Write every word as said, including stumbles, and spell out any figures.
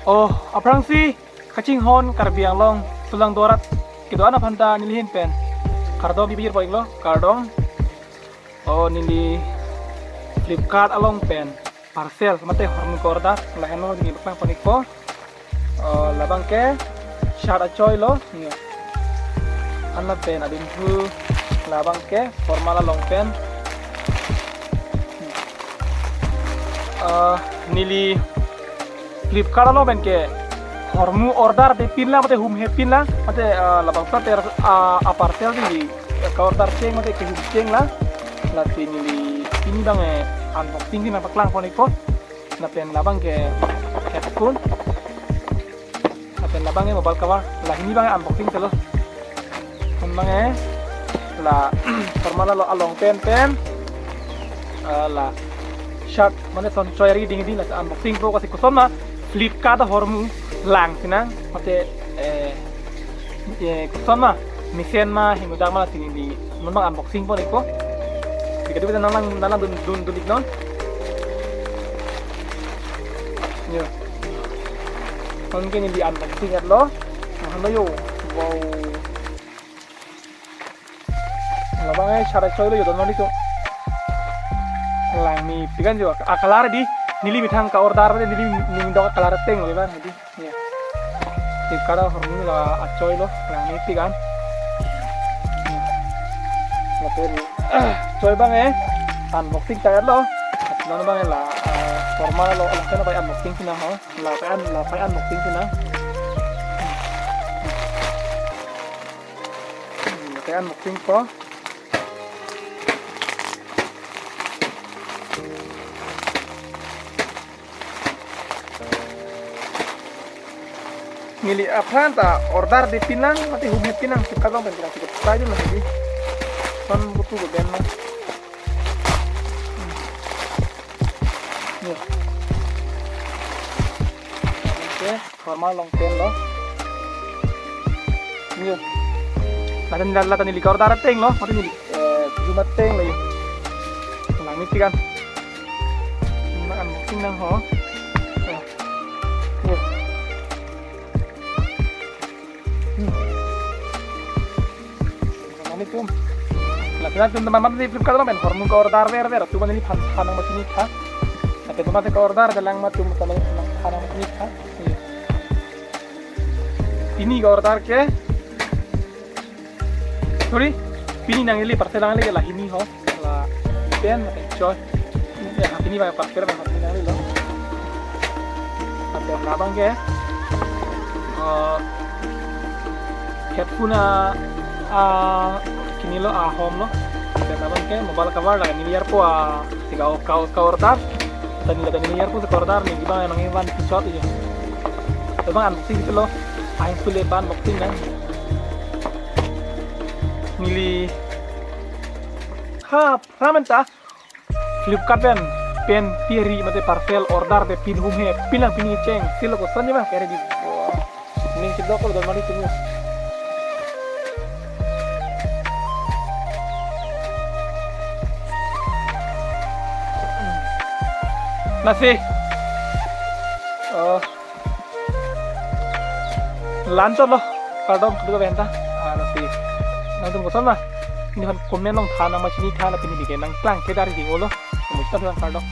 Oh, aphrangsi kachinghon Karbi Anglong sulang dorat kedo-an aphanta nelihin pen kardom pipir poiklo, kardom. Oh, neli Flipkart along pen parcel mate hormu ke-order lahenlo, neli paklang ponikpo. Oh, labang ke shirt achoilo, neli anat pen adun thu, labang ke formal along pen. Ah, neli Flipkart along pen ke hormu order de pinlang mate humhe pinlang mate, ah, labang plater, ah, aparcel di ke-order cheng mate kehum chenglang. Lasi neli pini abang ke unboxing di nangpaklang ponikpo. Lapen labang ke headphone. Lapen labang ke mobile cover. La hini abang ke unboxing chelo. Labang ke la formal along pen pen, ah, la shirt mane son choi ri ding ding, la unboxing po, kasi koson ma Flipkart ahormu lang sinang mate, eh, eh, koson ma mesen ma hingudang ma sini di non abang unboxing ponikpo. Di kadu nanglang nanglang dun dun dun iknon. Yo. Oke, neli unboxing lo. Nah, lo yo. Wow. Labang ke shirt achoilo, yo, don mali tu. Langmepik an jo. A-color di neli methang ke-order, neli ning dok a-color ateng lo, iban di. Ya. Flipkart ahormu la achoilo, langmepik an. Lapen choi abang ke unboxing ta lo. Labang ke la, eh, formal lo, la pen unboxing sinang ho. La pen, la pen unboxing sinang. Hmm, la pen unboxing po. Neli aphrang ta order de pinlang mate humhe pinlang, suka dong pen pinlang, suka try dun lagi. Son butuh beben lo. Yo. Oke, formal along pen lo. Yo. Lata neli, lata neli ke-order ateng lo, mate neli, eh, juma ateng lo yo. Langmepik an. Nang unboxing nang ho. Yo. Hmm. Mane tum. Lapen tum teman-teman di Flipkart along pen hormu ke-order verver, tum neli phan phan nangpachini tha. Lapen tum mate ke-order dalang ma tum teman nangphan nangpachini tha. Iya. Pini ke-order ke. Sorry. Pini nangli parcel nangli ke la hini ho. La pen, lapen choi. Ya, pini abang parcel abang pini nanglelo. Lapen labang ke, eh, headphone a, a, chinilo, ahom lo. Lapen labang ke mobile cover la neli arpo a, si ke-o-, ke-o-, ke-order. Tani la tani neli arpo si ke-order, neli abang nangkevan pichot aja. Labang unboxing chelo. Ahin sule abang unboxing nang. Neli ha, ramen ta. Flipkart pen, pen piri mate parcel order de pin humhe, pinlang pini cheng, silo koson ni ma, kere di. Wah, ning kedok lo don mali tunggu. Nasi. Oh. Lanchot lo, kardom, kedua benta. Ah, lasi. Nangtum koson ma. Neli aphan comment along tha nangpachini tha, lapen neli ke nangklang kedar di olo. Kemudian bilang kardom.